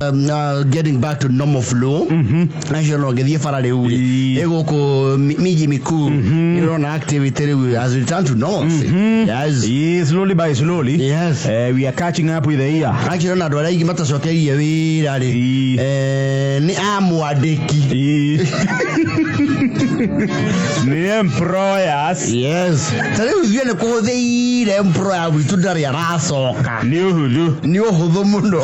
Getting back to normal flow. Acio no ngĩthiĩ bara rĩu rĩ, ĩ gũkũ miji mikuu nĩũrona activity rĩu has returned to normalcy. Yes. Ĩĩ, slowly by slowly. Yes. We are catching up with the year. Actually ona andũ arĩa aingĩ matacokeirie wĩra rĩ, nĩ amwandĩki. Ĩĩ. Nĩ employers. Yes, ta rĩu ithuĩ nĩ kũhũthĩire, employer witũ ndarĩ aracoka. Nĩ ũhũthũ. Nĩ ũhũthũ mũno.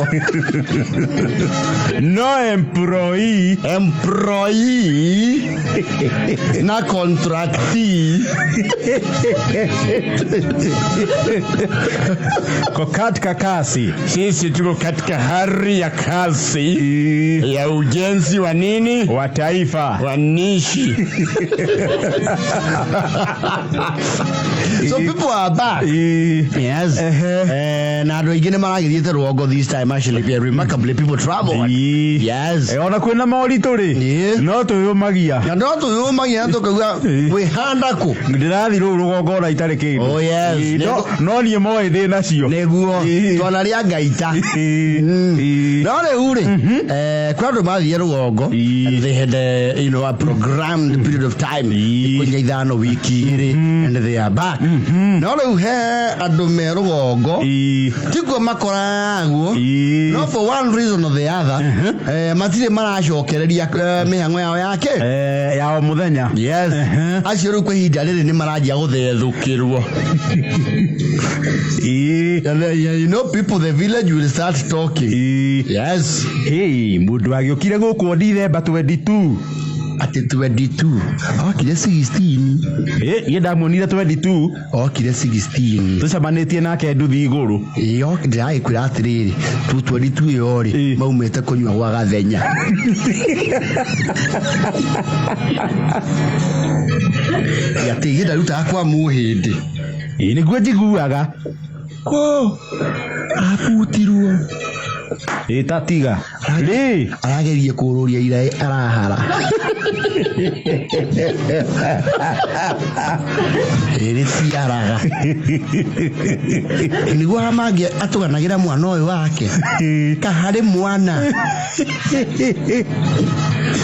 No employee. Employee na contractee. Ko katika kasi. Sisi tuko katika hali ya kasi ya ujenzi wa nini? Wa taifa. Wa nishi. So people are back. Yes. Na andũ aingĩ nĩ maragĩthiĩte rũgongo this time. Actually, yeah, remarkably people travel. Yes. Ona kwĩna moritũ rĩ, no twĩyũmagia. Na no twĩyũmagia na tũkauga wĩhanda kũ. Ndĩrathiĩ rũu rũgongo ona itarĩ kĩndũ. Oh, yes. Ĩĩ, no niĩ moĩ ndĩ nacio. Nĩguo twanarĩa ngaita. No rĩu rĩ, kwĩ andũ mathire rũgongo and they had a programmed period of time, ikũmi na ithano, wiki 2, and they are back. No rĩu he andũ me rũgongo tikuo makoragwo, no for one reason or the other matirĩ maracokereria mĩhang'o yao yake ya o mũthenya. Yes, acio rĩu kwa ihinda rĩrĩ nĩ maranjia gũthethũkĩrwo. And then, people, the village will start talking. Yes. Hey, mũndũ agĩũkire gũkũ December 22. Atĩ 22? Okire 16. Ĩ, niĩ ndamuonire 22. Okire 16. Tũcemanĩtie nake nduthi igũrũ. Ĩyo ndĩragĩkwĩra atĩrĩrĩ, tu 22 ĩyo rĩ, maumĩte kũnyua gwa gathenya. Atĩ ihinda rutaga kwa mũhĩndĩ. Ĩ, nĩguo njiguaga. Ko abutirwo. Ĩ, tatiga rĩ. Aragerie kũrũria iraĩ arahara rĩrĩ tiaraga nĩguo mangĩ atũganagĩra mwana ũyũ wake kaharĩ mwana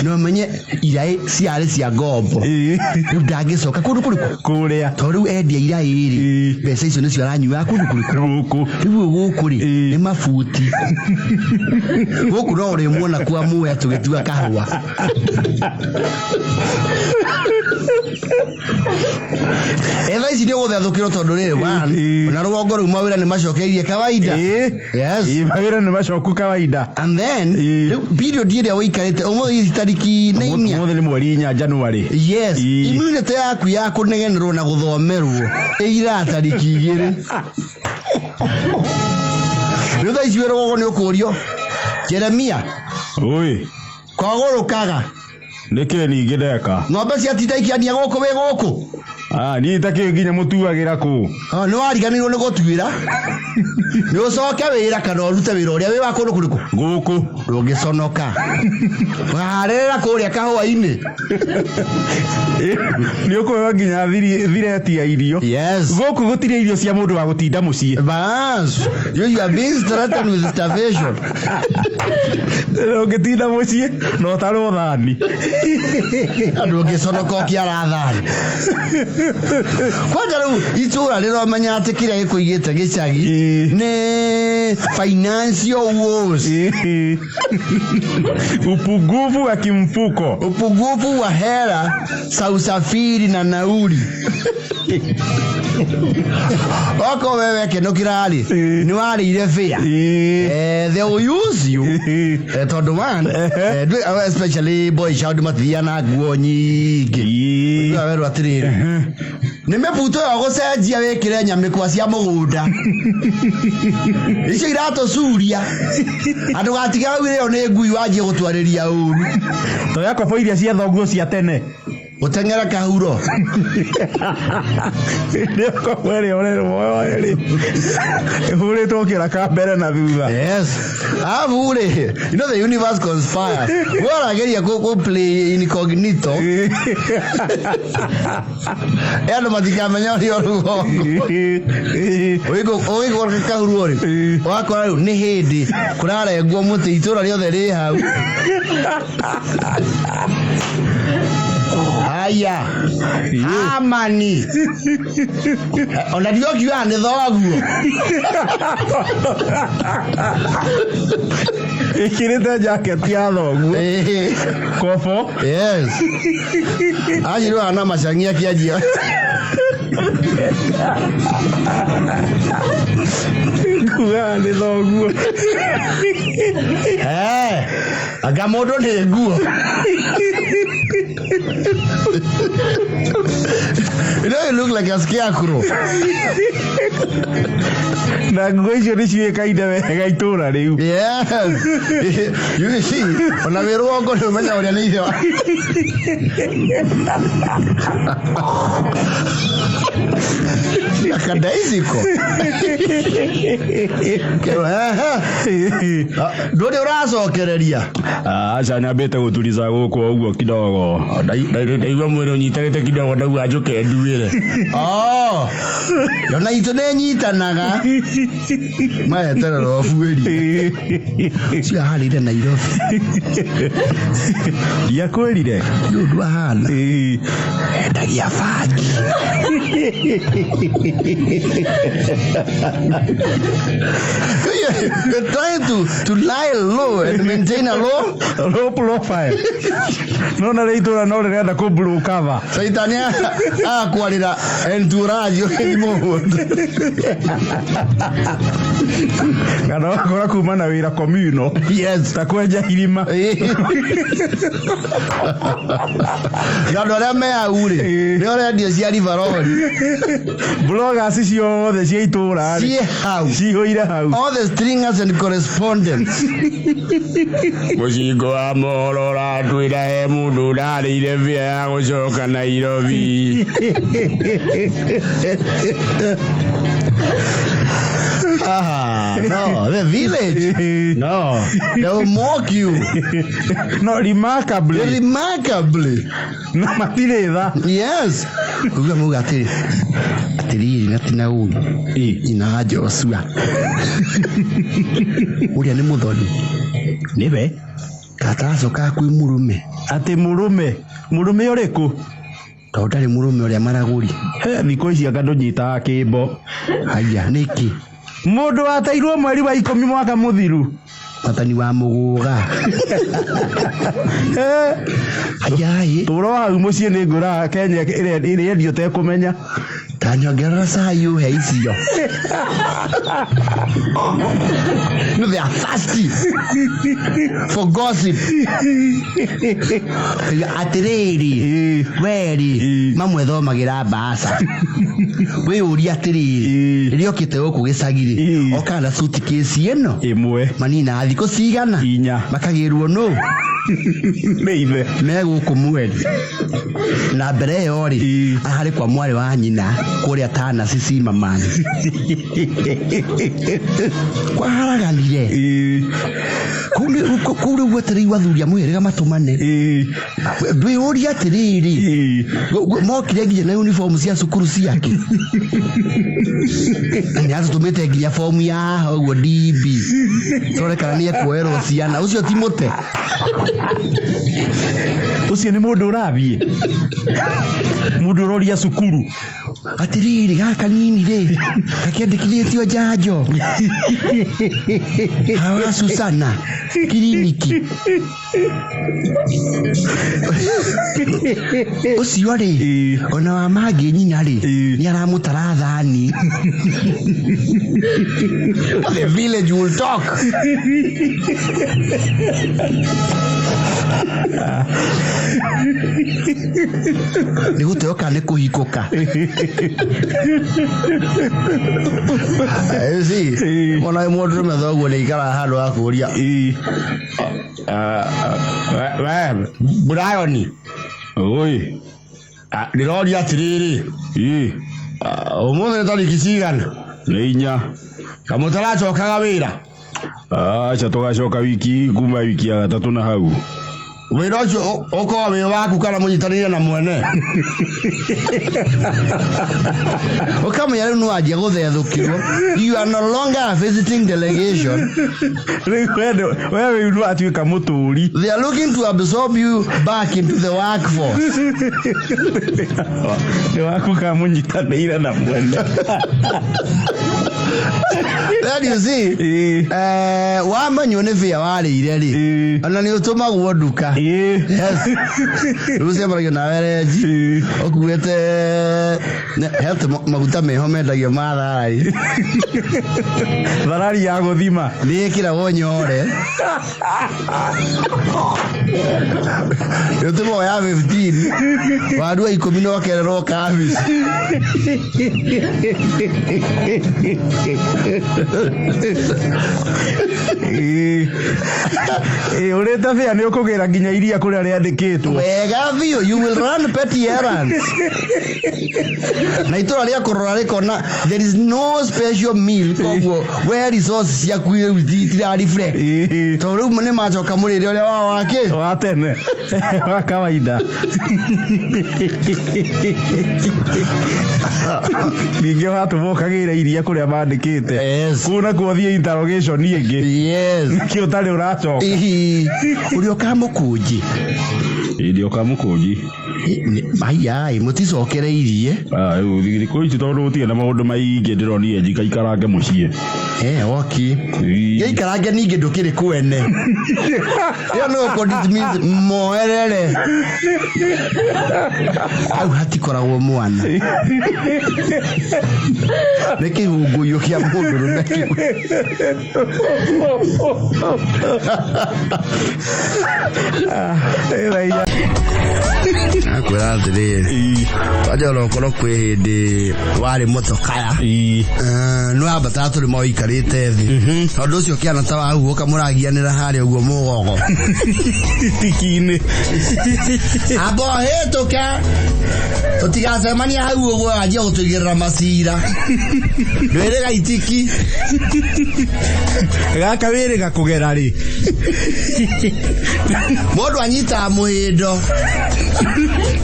no menye iraĩ ciarĩ cia ngombo. Rĩu ndangĩcoka kũndũ kũrĩkũ? Kũrĩa. Tondũ rĩu endia iraĩ rĩ, mbeca icio nĩcio aranyuaga kũndũ kũrĩkũ? Gũkũ. Rĩu gũkũ rĩ, nĩ mabuti. Gũkũ no ũrĩmuona kwa muya tũgĩtua kahũa. Thaa ici nĩ ũgũthethũkĩrwo tondũ rĩrĩ one, ona rũgongo rĩu mawĩra nĩ macokeirie kawaida. Yes. Ĩ, mawĩra nĩ macoku kawaida. And then rĩu period ĩrĩa ũikarĩte, ũmũthĩ ici tariki nĩ 4. Ũmũthĩ nĩ mweri 4 January. Yes. Immunity yaku ya kũnegenerwo na gũthomerwo ĩiraga tariki 2. Rĩu thaa ici wĩ rũgongo nĩ ũkũrio, Jeremia. Oi. Kogũrũkaga. Nĩkĩ ningĩ ndeka? Ng'ombe ciatinda ikĩania gũkũ wĩ gũkũ. Ah, niĩ itakĩũĩ nginya mũtuagĩra kũ. Ah, nĩ wariganĩirwo nĩ gũtuĩra. Nĩ ũcoke wĩra kana ũrute wĩra ũrĩa wĩ wa kũndũ kũrĩkũ? Gũkũ. Ndũngĩconoka. Waharĩrĩra kũrĩa kahũa-inĩ. Nĩ ũkũheo nginya thireti ya irio. Yes. Gũkũ gũtirĩ irio cia mũndũ wa gũtinda mũciĩ. Bas, you are being threatened with starvation. Ũngĩtinda mũciĩ na ũtarwo thani. Andũ ũngĩconoka ũkĩara thani. Kwanja rĩu itũra rĩromenya atĩ kĩrĩa gĩkũigĩte gĩcagi nĩ financial woes. Upungufu wa kimfuko. Upungufu wa hela za usafiri na nauli. Okorwo we wekenũkĩra rĩ, nĩ warĩire fare. They will use you. Tondũ one, especially boy child matithiaga na nguo nyingĩ. Ũiguaga werwo atĩrĩrĩ, nĩ mĩbuto ĩyo gũcenjia wĩkĩre nyamĩkwa cia mũgũnda icio iratũcuria andũ gatiga augire ĩyo nĩ ngui wanjie gũtwarĩria ũru. Toya kobo iria cia thoguo cia tene. Gũteng'era kahuro. Nĩokorwo ĩrĩa ũrerwo ĩrĩ ĩhũrĩtwo kĩraka mbere na thutha. Yes. Alafu rĩ, you know the universe conspires. We ũrageria kũ play incognito. Andũ matikamenya ũrĩa rũgongo. Ũgĩkora kahuro rĩ, ũgakora rĩu nĩ hĩndĩ kũrarengwo mũtĩ itũra rĩothe rĩ hau. Haya. Hamani. Ona ndiokiuga nĩ thoguo. Ĩkĩrĩte jaketi ya thoguo. Kobo. Yes. Anjirwo na macangi akĩanjia. Kugaga nĩ thoguo. Eh. Anga mũndũ nĩ nguo. You know you look like a scarecrow. Na nguo icio nĩ ciũĩkaine wega itũra rĩu. Yes. You see, ona wĩ rũgongo nĩ ũmenya ũrĩa nĩ ithe wa. Akadaiziko. Ndũrĩ ũracokereria. Aca nyambĩte gũturiza gũkũ ũguo kidogo. Ndaigua mwĩrĩ ũnyitanĩte kidogo ndauga njũke nduĩre. Oh. Yona itũ nĩ nyitanaga. Maeterera ũbuĩri. Ũcio aharĩire Nairobi. Ndiakwĩrire. Nĩ ũndũ ahana. Endagia bangi. You're trying to lie low and maintain a low Low profile. No na rĩ itũra no rĩrenda kũ blow cover. Caitani akwarĩra entourage ũkĩthima mũndũ. Kana wakora kuma na wĩra communal. Yes. Ta kwenja irima. Na andũ arĩa me hau rĩ, nĩ ũrendio cia rivaroli. Bloggers ciothe cia itũra rĩ. Ciĩ hau. Cihũire hau. All the stringers and correspondents. Mũcingo wa mohoro ũratwĩra he mũndũ ũrarĩire mbia ya gũcoka Nairobi. Ah, no, the village. No, they will mock you. No remarkably. Remarkably. Na matirĩ tha. Yes. Kuga muga atĩrĩ. Atĩrĩrĩ na ti Naomi. Nyina wa Joshua. Ũrĩa nĩ mũthoni. Nĩwe. Kataracokaga kwĩ mũrũme. Atĩ mũrũme. Mũrũme ũrĩkũ? Tondũ ndarĩ mũrũme ũrĩa maragũri. He thikũ ici anga ndũnyitaga kĩmbo. Haya, nĩkĩ? Mũndũ wateirwo mweri wa ikũmi mwaka mũthiru. Mwathani wa mũgũga. Ayaĩ. Tũro hau mũciĩ nĩ ngũraga Kenya ĩrĩa ũtekũmenya. Tanyongerera cai ũhe icio. No, they are thirsty for gossip. Atĩrĩrĩ, werĩ, mamwe thomagĩra mbaca. Wĩyũrie atĩrĩrĩ, rĩrĩa okĩte gũkũ gĩcagi rĩ, okaga na suitcase ĩno ĩmwe, manina thikũ cigana, inya, makagĩrwo nũ? Nĩ ithe. Me gũkũ mweri. Na mbere ĩyo rĩ, ararĩ kwa mwarĩ wa nyina kũrĩa Tana Cici Mamani. Kwaharaganire. Kũu rĩu gwetereirwo athuri a mũhĩrĩga matũmane. Ndwĩyũrie atĩrĩrĩ, mokire nginya na uniform cia cukuru ciake. Na nĩ atũtũmĩte nginya fomu ya haha ũguo DB. Tũrore kana nĩ ekuoerwo ciana. Ũcio ti mũte. Ũcio nĩ mũndũ ũrathiĩ. Mũndũ ũroria cukuru. Atĩrĩrĩ, gaka nini rĩ, gakĩandĩkithĩtio njanjo. Hawa Susana kiriniki. Ũcio rĩ, ona wa mangĩ nyina rĩ, nĩ aramũtara thani. The village will talk. Nĩ gũteo kana nĩ kũhikũka? See, ona wĩ mũndũ ũrũme thoguo nĩ aikaraga handũ ha kũũria. We, Brian. Oi. Ndĩroria atĩrĩrĩ, Ĩ. Ũmũthĩ nĩ tarĩki cigana? Nĩ 4. Kamũtaracokaga wĩra? Aca, tũgacoka wiki kuma wiki ya gatatũ na hau. Wĩra ũcio ũkoragwo wĩ waku kana mũnyitanĩire na mwene? Ũkamenya rĩu nĩwanjia gũthethũkĩrwo. You are no longer a visiting delegation. Rĩu we rĩu nĩwatuĩka mũtũri. They are looking to absorb you back into the workforce. Nĩ waku ka mũnyitanĩire na mwene. Then you see, wamenywo nĩ bĩa warĩire rĩ, ona nĩ ũtũmagwo nduka. Yes. Rĩu cemanagia nawe renji ũkuĩte hete maguta meho mendagio ma tharari. Tharari ya gũthima. Nĩ ĩkĩragwo nyore. Nĩ ũtũmagwo ya 15 warua 10 na ũkererwo kabici. Ũrĩte bĩa nĩ ũkũgĩra nginya iria kũrĩa rĩandĩkĩtwo. Wega biũ, you will run petty errands. Na itũra rĩa kũrora rĩkona there is no special meal, koguo we resource ciaku rĩu itira reflect. Tondũ rĩu nĩ macoka mũrĩre ũrĩa wao wakĩ wa tene wa kawaida. Ningĩ watũmwo ũkagĩra iria kũrĩa mandĩkĩte. Yes. Kũu nakuo thiĩ interrogation ĩngĩ. Yes. Nĩkĩ ũtarĩ ũracoka? Ihi, ũrĩa ũkamũkũnji. Ĩ, ndĩ ũkamũkũnji. Aiai, mũticokereirie. Rĩu thikũ ici tondũ gũtirĩ na maũndũ maingĩ, ndĩronire njikaikarange mũciĩ. Oki. Gĩikarange ningĩ ndũkĩrĩ kwene. Ĩyo nĩ gũkũ means moerere. Hau hatikoragwo mwana. Nĩ kĩhungũyũ kĩa mũndũrũme kĩu. Akwĩra atĩrĩrĩ, kwanja ona ũkorwo kwĩ hĩndĩ warĩ mũtokaya, nĩ wambataga tũrĩma ũikarĩte thĩ, tondũ ũcio kĩana ta wahuhũka mũragianĩra harĩa ũguo mũgogo Tiki-inĩ. Amba ũhĩtũke, tũtigacemania hau ũguo wanjia gũtũigĩrĩra macira. Ndwĩrĩga itiki. Gaka wĩrĩga kũgera rĩ. Mũndũ anyitaga mũhĩndo.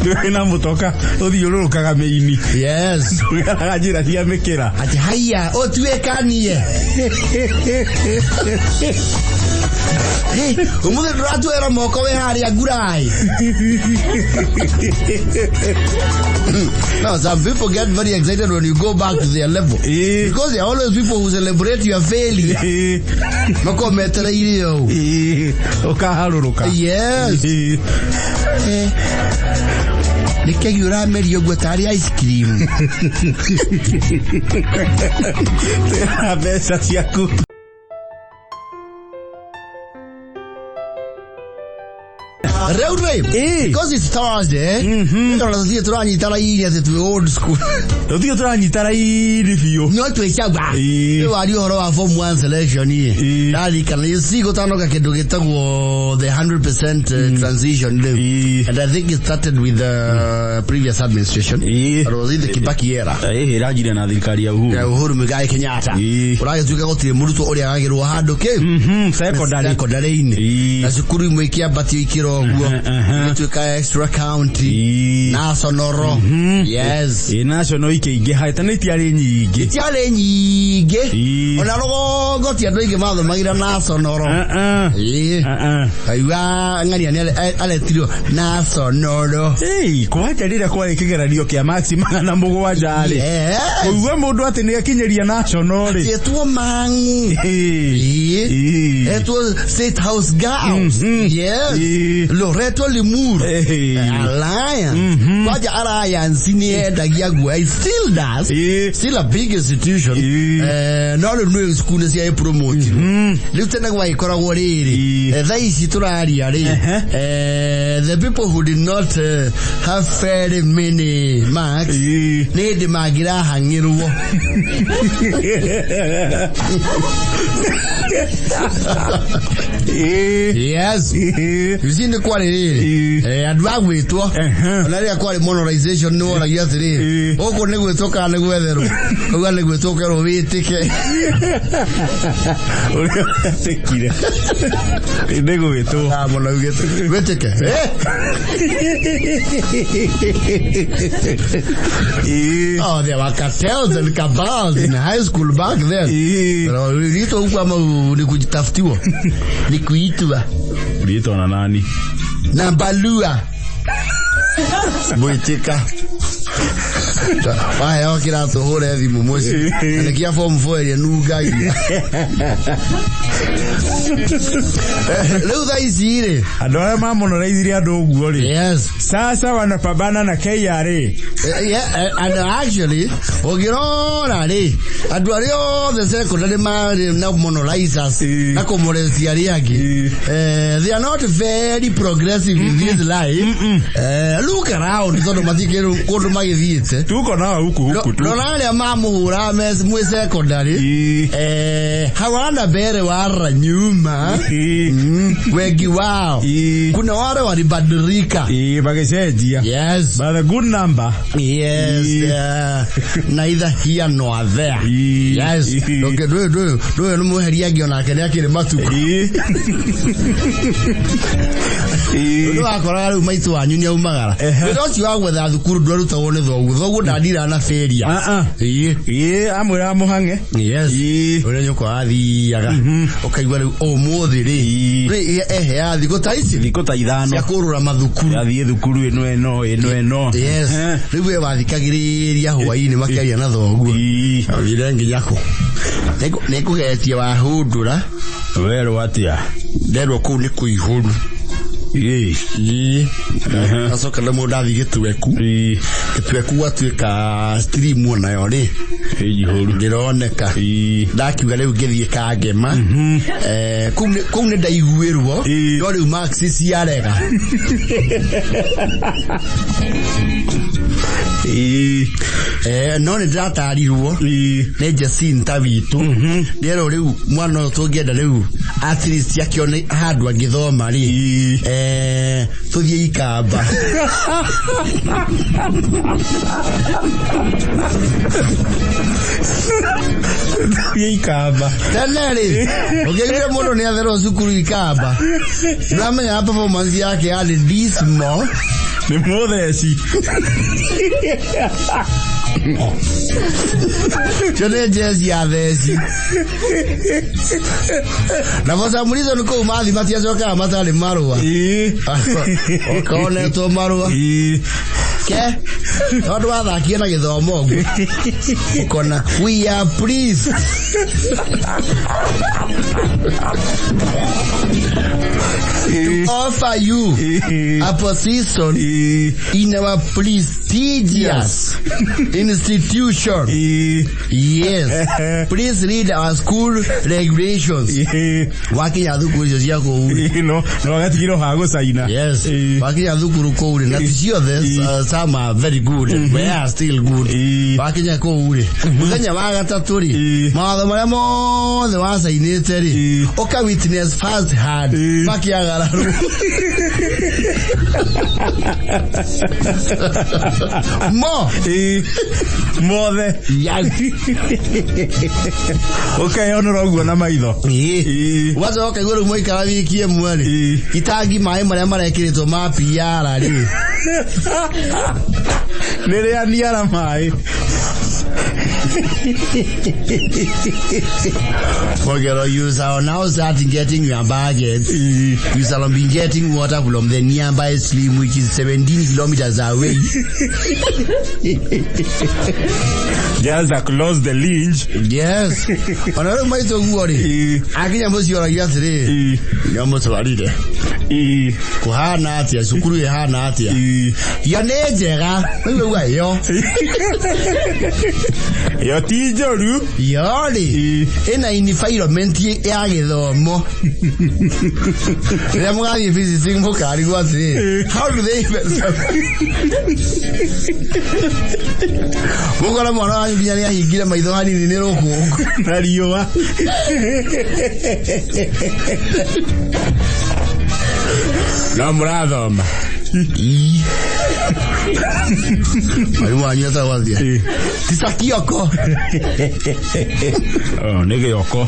Ndũrĩ na mũtoka ũthiũrũrũkaga mĩini. Yes. Ũgeraga njĩra cia mĩkĩra. Atĩ haiya ũtuĩkanie. Ũmũthĩ ndũratuoera moko wĩ harĩa ngurai. No, some people get very excited when you go back to their level. Because there are always people who celebrate your failure. Makorwo metereire ũũ. Ũkaharũrũka. Yes. Nĩ kegi ũrameria ũguo tarĩ ice cream. Mbeca ciaku. Rĩu rĩ, because it's Thursday, tondũ tũtirĩ tũranyita raini atĩ twĩ old school. Tũtirĩ tũranyita raini biũ. No twĩ camba. Rĩu waria ũhoro wa form 1 selection ĩ, ndarikana you see gũtanoka kĩndũ gĩtagwo the 100% transition rĩu. And I think it started with the previous administration. Or was it the Kibaki era? Ĩranjire na thirikari ya Uhuru. Ya Uhuru Muigai Kenyatta. Ũragĩtuĩka gũtirĩ mũrutwo ũrĩa agagĩrwo handũ kĩ? Secondary. Secondary-inĩ. Na cukuru imwe ikĩambatio ikĩro ũguo. Igĩtuĩka extra county. National. Yes. National ikĩingĩha tene itiarĩ nyingĩ. Itiarĩ nyingĩ. Ona rũgongo ti andũ aingĩ mathomagĩra national. Kaigua ng'ania nĩ aretirwo national. Kwanja rĩrĩa kwarĩ kĩgeranio kĩa max 700 rĩ. Kũigua mũndũ atĩ nĩ akinyĩria national rĩ. Etwo mang'u. Etwo State House Girls. Yes. Loreto Limuru. Alliance. Kwanja Alliance nĩ yendagia guoya. It still does. Still a big institution. No rĩu nĩ cukuru nĩ cia promote. Rĩu tene gwagĩkoragwo rĩrĩ. Thaa ici tũraria rĩ. The people who did not have very many marks nĩ hĩndĩ mangĩrahang'ĩrwo. Yes. You see nĩ kwarĩ rĩrĩ andũ a gwĩtwo ona rĩrĩa kwarĩ monetization nĩ woragia atĩrĩrĩ, gũkũ nĩ gwĩtwo kana nĩ gwetherwo? Kauga nĩ gwĩtwo, ũkerwo wĩtĩke. Ũrĩa wetĩkire nĩ gwĩtwo. Ah, mũno ugĩte wĩtĩke. Oh, there were cartels and cabals in high school back then. Pero uliitwa huku ama ni kujitafutiwa? Ni kuitwa. Uliitwa na nani? Na balua. Mwitika. Waheo kiratũ hũre thimũ mũciĩ. Na nĩkĩa form 4 ĩrĩa nungagia. Rĩu thaa ici rĩ. Andũ arĩa mamonoraithirie andũ ũguo rĩ, sasa wanapambana na KRA. Yeah, and actually ũngĩrora rĩ, andũ arĩa othe secondary marĩ na monolizers na kũmorecia arĩa angĩ, they are not very progressive in this life. Look around, tondũ matikĩrĩ kũndũ magĩthiĩte. Tuko nao huku huku tu. Rora arĩa mamũhũraga mwĩ secondary, hawana mbere wala nyuma. Wengi wao, kuna wale walibadilika. Magĩcenjia. But a good number. Yes, neither here nor there. Yes. Ndũngĩ- ndũyũ ndũyũ ndũyũ nĩ mweheria angĩ onake nĩ akĩrĩ matukũ. Nĩ wakoraga rĩu maitũ wanyu nĩ aumagara. Wĩra ũcio wa gwetha thukuru ndwarutagwo nĩ thoguo. Thoguo ndandira na failure. Ah, ah. Ĩĩ, amwĩra mũhang'e. Yes. Ũrĩa nyũkwa athiaga. Ũkaigua rĩu ũmũthĩ rĩ. Rĩ eheaga thikũ ta ici Thikũ ta ithano. Cia kũrũra mathukuru. Athiĩ thukuru ĩno ĩno ĩno ĩno. Yes. Rĩu we wathikagĩrĩria hwaĩ-inĩ makĩaria na thoguo. Augire nginya kũ? Nĩngũgeretie wahundũra. Werwo atĩa? Nderwo kũu nĩ kũihũru. Ĩĩ. Acoka rĩmwe ndathiĩ Gĩtweku. Gĩtweku gwatuĩka stream onayo rĩ. Ĩnjihũru. Ndĩroneka. Ndakiuga rĩu ngĩthiĩ Kangema. Kũu nĩ ndaiguĩrwo. No rĩu marks ciarega. No nĩ ndĩratarirwo nĩ Jacinta witũ, nderwo rĩu mwana ũyũ tũngĩenda rĩu at least akĩone handũ angĩthoma rĩ, tũthiĩ Ikamba. Thiĩ Ikamba. Tene rĩ, ũngĩaiguire mũndũ nĩ atherwo cukuru Ikamba, ndamenyaga performance yake yarĩ dismal. Nĩ mũtheci. Cio nĩ jezi ya theci, na for some reason kũu mathi matiacokaga matarĩ marũa. Ũkonetwo marũa ke tondũ wathakie na gĩthomo ũguo, ũkona we are pleased to offer you a position in our prestigious institution. Yes. Please read our school regulations. Wakinya thukuru icio cia kũu rĩ. No no agatigirwo ha gũcaina. Yes. Wakinya thukuru kũu rĩ, na ti ciothe, some are very good. We are still good. Wakinya kũu rĩ, mũthenya wa gatatũ rĩ, mawatho marĩa mothe wacainĩte rĩ, ũka witness first hand makĩagararwo. Mo. Mothe. Yes. Ũkeyonera ũguo na maitho. Ũgacoka ũkaigua rĩu mwaikara wiki ĩmwe rĩ, itangi maĩ marĩa marekĩrĩtwo ma PR rĩ, Nĩ rĩa niara maĩ. Ogero, you shall now start getting your budget. You shall be getting water from the nearby stream, which is 17 kilometers away. Just across the lynch. Yes. Ona rĩu maitũ guo rĩ, akinya mũciĩ oragia atĩrĩrĩ, nĩ mũtwarire. Kũhana atĩa? Cukuru ĩhana atĩa? Yo nĩ njega. Rĩu auga yo. Yo ti njũru. Yo rĩ, ĩna environment ya gĩthomo. Rĩrĩa mũgathiĩ visiting mũkarigwo atĩrĩrĩ, how do they even mũkora mwana wanyu nginya nĩ ahingire maitho hanini nĩ rũkũngũ. Na riũa. No mũrathoma. Ii. Mwarimu wanyu etagwo atĩa? Tisa Kioko. Oh, nĩ gĩoko.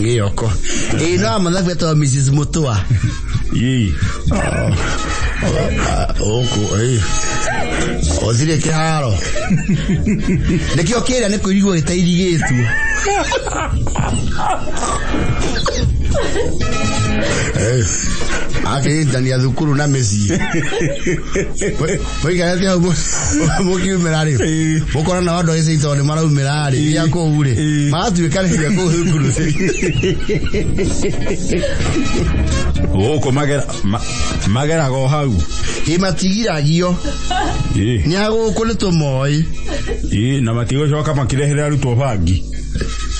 Gĩoko. Ĩĩ no mathabu etagwo Mrs. Mutua. Ii. Gũkũ ĩ. Ũthire kĩharo. Nĩkĩo kĩrĩa nĩ kũirigwo gĩtairigĩtwo. Akĩnyitania thukuru na mĩciĩ. Mũikarĩte hau mũkiumĩra rĩ, mũkona nao andũ a gĩcagi tondũ nĩ maraumĩra rĩ, gĩa kũu rĩ, magatuĩkanĩria kũu thukuru. Gũkũ magera mageraga o hau. Ĩ matigiragio. Ĩ. Nĩ a gũkũ nĩ tũmoĩ. Ĩ, na matigũcoka makĩrehere arutwo bangi.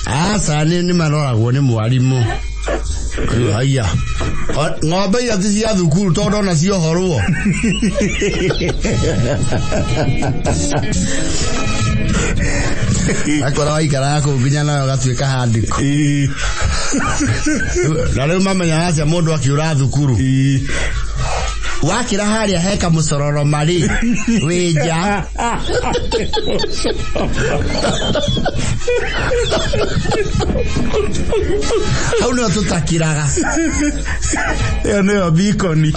Aca nĩ maroragwo nĩ mwarimũ. Haiya. Ng'ombe iria ti cia thukuru tondũ ona ciohorwo. Akora waikaraga kũu nginya nawe ũgatuĩka handiko. Ĩ. Na rĩu mamenyaga atĩa mũndũ akĩũra thukuru. Ĩ. Wakĩra harĩa he kamũcororo marĩ wĩ nja. Hau nĩho tũtakĩraga. Ĩyo nĩyo bikoni.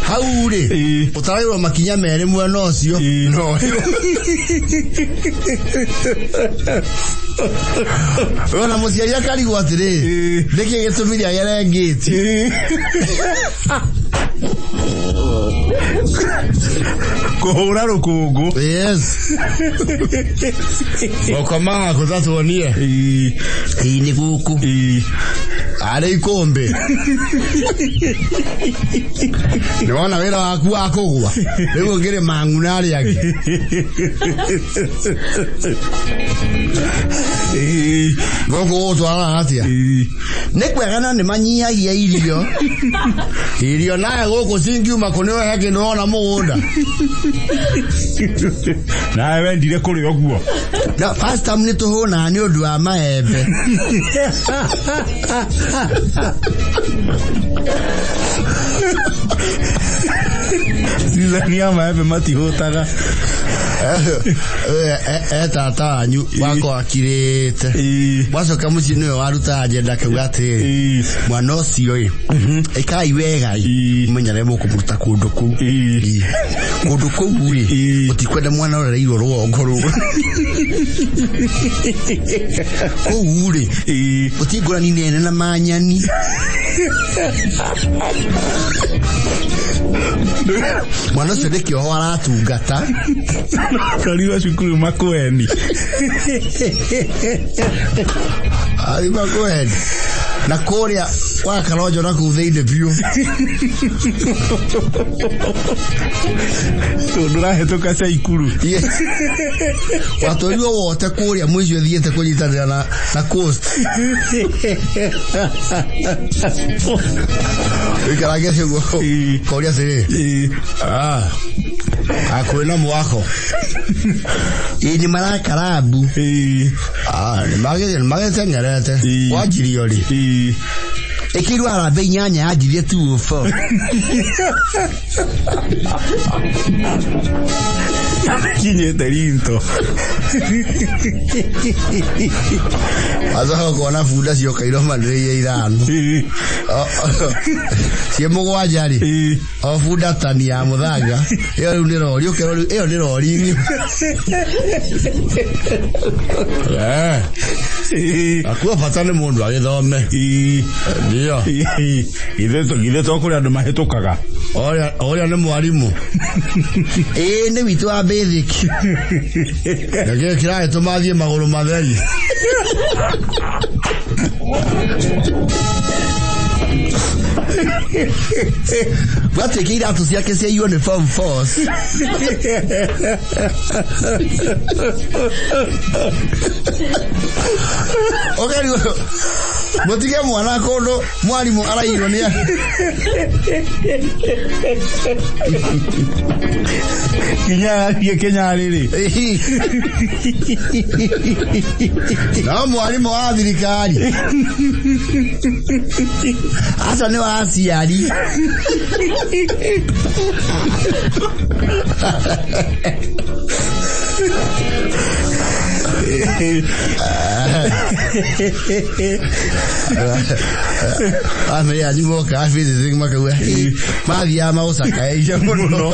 Hau rĩ Ĩ. ũtaragĩrwo makinya merĩ mwena ũcio. Ĩ. No. Wona mũciari akarigwo atĩrĩ, Ĩ. nĩkĩ gĩtũmire agere ngĩti? Ĩ. Kũhũra rũkũngũ. Yes. Gũkomaga kũ ta tuonie. Ĩ. Ĩ nĩ gũkũ. Ĩ. Arĩ ikũmbĩ. Nĩ wona wĩra waku wa kũgwa. Rĩu ũngĩrĩ mang'u na arĩa angĩ. Ĩ. Gũkũ gũgũtwaraga atĩa? Ĩ. Nĩ kwega na nĩ manyihagia irio. Irio nawe gũkũ cingiuma kũ nĩwe he kĩndũ wona mũgũnda. Nawe wendire kũrĩa ũguo. No, first time nĩ tũhũnaga nĩ ũndũ wa maembe. Season ya maembe matihũtaga. E tata wanyu wakwa akirĩte. Ĩ. Wacoka mũciĩ nĩwe warutaga agenda akauga atĩrĩ, Ĩ. mwana ũcio ĩ, ĩkai wega ĩ, Ĩ. mũmenyere mũkũmũruta kũndũ kũu. Ĩ. Ĩ. Kũndũ kũu rĩ, Ĩ. mũtikwenda mwana ũrereirwo rũgongo rũu. Kũu rĩ, Ĩ. gũtirĩ ngũrani nene na manyani. Mwana ũcio nĩ kĩoho aratungata. Roriwa cukuru Makueni. Athiĩ Makueni. Na kũrĩa kwa Karonjo na kũu thĩinĩ biũ. Tondũ ũrahĩtũka Caikuru. Yes. Watũrirwo wote kũrĩa mũico ũthiĩte kũnyitanĩra na coast. Wĩikarage ũguo. Ĩ. Koria atĩrĩ. Ĩ. Ah. Kwĩna mwako. Ĩ nĩ marakarabu. Ĩ. Ah, nĩ magĩteng'erete. Ĩ. Wanjirio rĩ. Ĩ. Ĩkĩirwo harambee inyanya yanjirie 204. Kinyĩte rinto. Wacoka ũkona bunda ciokairwo manĩrĩire ithano. Ĩ. Ciĩ mũgwanja rĩ. Ĩ. O bunda tani ya mũthanga. Ĩyo rĩu nĩ rori, ũkerwo rĩu ĩyo nĩ rori. Eh. Ĩ. Akuo bata nĩ mũndũ agĩthome. Ĩ. Ndio. Ĩ. Githĩ to kũrĩ andũ mahĩtũkaga. Ũrĩa nĩ mwarimũ. Ĩĩ nĩ witũ wa basic. Nĩkĩo kĩragĩtũma thiĩ magũrũ matheri. Gwatuĩka iratũ ciake ciaiywo nĩ form fours. Ũkarigwo Mũtige mwana kũndũ mwarimũ arairwo nĩ Kinya athiĩ Kenya rĩrĩ. No mwarimũ wa thirikari acio nĩ wa aciari. Bamĩrĩ yanyu moka visiting makauga, "Ĩ, mathiaga magũcakaĩire mũno.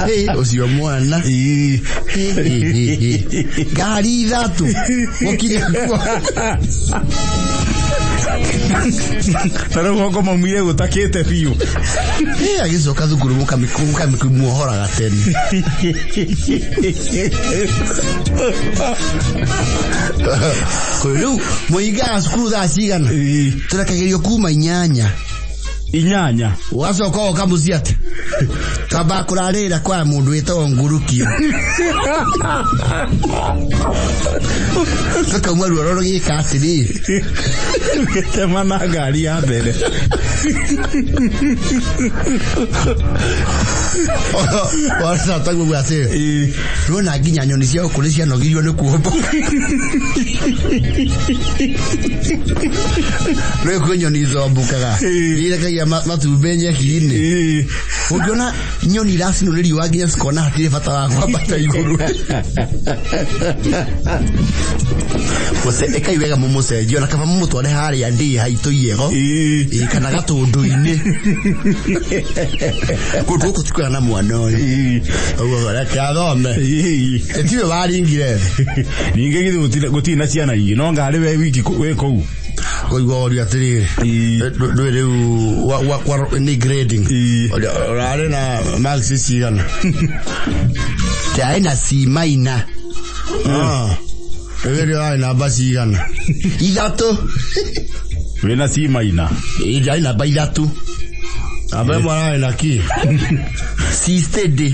Ĩ, ũcio mwana. Ĩ, ĩ, ĩ, ĩ. Ngari ithatũ gũkinya kuo." Na rũgongo maumire gũtakĩte biũ. Ĩ, agĩcoka thukuru mũkamĩmuohoraga tene. Rĩu mũingaga cukuru thaa cigana? Tũrekagĩrio kuma 8. 8. Ũgacoka ũgoka mũciĩ atĩ twambaga kũrarĩrĩra kwa mũndũ wĩtagwo ngurukio, tũkauma ruoro rũgĩka atĩrĩrĩ. Gĩtema na ngari ya mbere. Wataguo atĩrĩ, ruona nginya nyoni cia gũkũ nĩ cianogirio nĩ kuombo. Rĩu kwĩ nyoni ithombũkaga, irekagia matumbĩ nyeki-inĩ. Ũngĩona nyoni iracinwo nĩ riũa nginya cikona hatirĩ bata wa kwambata igũrũ. Ĩkai wega mũmũcenjie, ona kaba mũmũtware harĩa ndĩ haitũ iego. Ĩ, kana gatũndũ-inĩ kũndũ gũkũ tikwega na mwana ũyũ. Ũguo reke athome. Tiwe waringire thĩ. Ningĩ githĩ gũtirĩ na ciana ingĩ no ngarĩ we wiki wĩ kũu? Kũigua ũria atĩrĩrĩ, ndũĩ rĩu nĩ grading. Ũrarĩ na marks cigana? Ndarĩ na C minor. Rĩu ũrarĩ namba cigana? 3. Wĩna C minor? Ĩ, ndarĩ namba 3. Namba ĩmwe ararĩ na kĩ? C steady.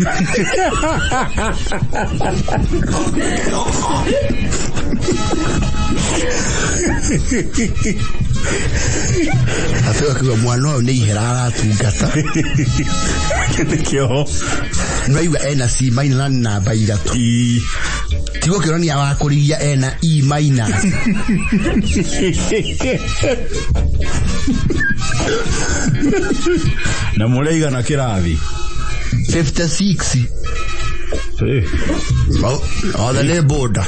Atĩ akiuga mwana ũyũ nĩ ihera aratungata. Nĩkĩo. Nĩwaigua ena C minor na namba 3. Tiguo kĩonania wa kũrigia ena E minus. Na mũraigana kĩrathi? 56. Othe nĩ boda.